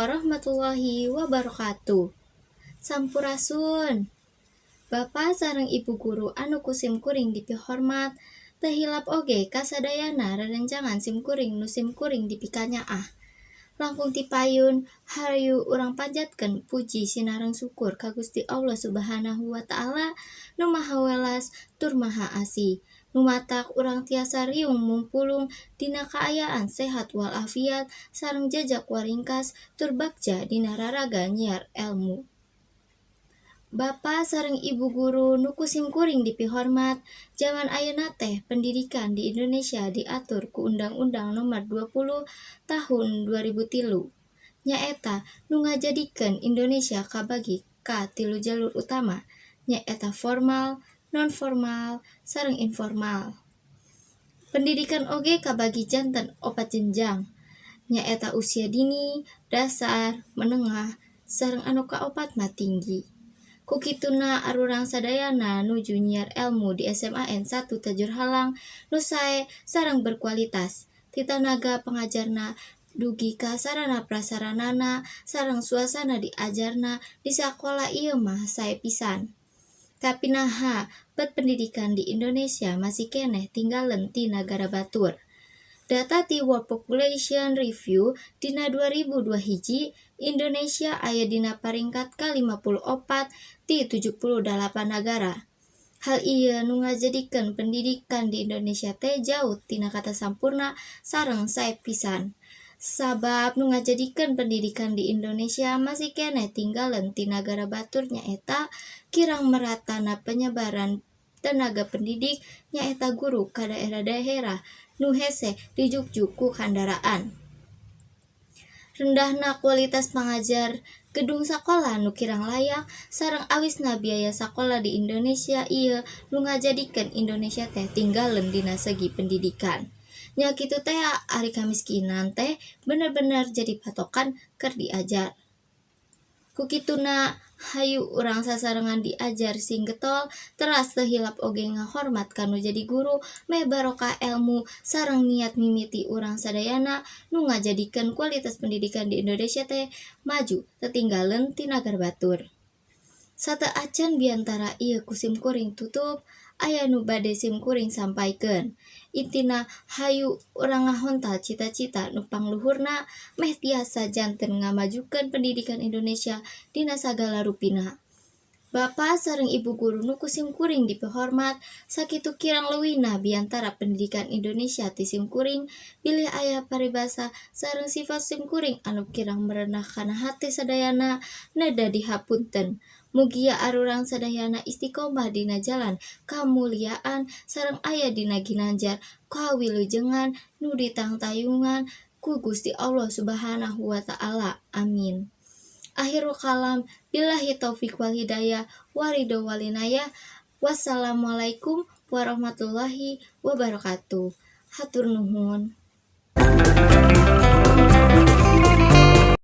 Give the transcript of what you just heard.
Warahmatullahi wabarakatuh. Sampurasun. Bapak sareng Ibu guru anu ku simkuring dipihormat, teu hilap oge kasadayana rerencangan simkuring nu simkuring dipikanyaah. Langkung ti payun, hayu urang panjatkeun puji sinareng syukur ka Gusti Allah Subhanahu wa Ta'ala, Nu Maha Welas tur Maha Asih, nu matak urang tiasa riung mungpulung dina kaayaan sehat walafiat sareng jajak waringkas tur bagja dina raraga nyiar elmu. Bapa sareng Ibu guru nu ku simkuring dipihormat, jaman ayeuna teh pendidikan di Indonesia diatur ku Undang-Undang Nomor 20 Tahun 2003, nyaeta nu ngajadikeun Indonesia kabagi ka tilu jalur utama, nyaeta formal, nonformal, sareng informal. Pendidikan oge kabagi janten opat jenjang, nyaeta usia dini, dasar, menengah, sareng anu kaopat mah tinggi. Ku kituna arurang sadayana nuju nyiar elmu di SMAN 1 Tajurhalang nu sae sareng berkualitas, ti tanaga pangajarna dugi ka sarana prasaranana sareng suasana diajarna di sakola ieu mah sae pisan. Tapi naha bet pendidikan di Indonesia masih keneh tinggaleun ti nagara batur? Data ti World Population Review dina 2021, Indonesia aya dina paringkat ka-54 ti 78 nagara. Hal ieu nu ngajadikeun pendidikan di Indonesia teh jauh tina kata sampurna sareng sae pisan. Sabab nu ngajadikeun pendidikan di Indonesia masih keneh tinggaleun ti nagara batur nyaeta kirang meratana penyebaran tenaga pendidik, nyaeta guru, ka daerah-daerah nu hese dijugjug ku kandaraan. Rendahna kualitas pangajar, gedung sakola nu kirang layak, sareng awisna biaya sakola di Indonesia, ieu nu ngajadikeun Indonesia teh tinggaleun dina segi pendidikan. Nya kitu tea, ari kamiskinan teh bener-bener jadi patokan keur diajar. Ku kituna hayu urang sasarengan diajar sing getol, teras teu hilap oge ngahormat ka nu jadi guru, meh barokah elmu sareng niat mimiti urang sadayana nu ngajadikeun kualitas pendidikan di Indonesia teh maju teu tinggaleun ti nagara batur. Sateuacan biantara ieu ku simkuring tutup, aya nu bade simkuring sampaikeun. Intina, hayu urang ngahontal cita-cita nu pangluhurna meh tiasa janten ngamajukeun pendidikan Indonesia dina sagala rupina. Bapa sareng Ibu guru nu ku simkuring dipihormat, sakitu kirang leuwihna biantara pendidikan Indonesia ti simkuring. Bilih aya paribasa sareng sifat simkuring anu kirang merenah kana hate sadayana, neda dihapunten. Mugia arurang sadayana istiqomah dina jalan kamuliaan sareng aya dina ginanjar kawilujengan nu ditangtayungan ku Gusti Allah Subhanahu wa Ta'ala. Amin. Akhirul kalam, billahi taufik wal hidayah waridho walinayah. Wassalamualaikum warahmatullahi wabarakatuh. Hatur nuhun.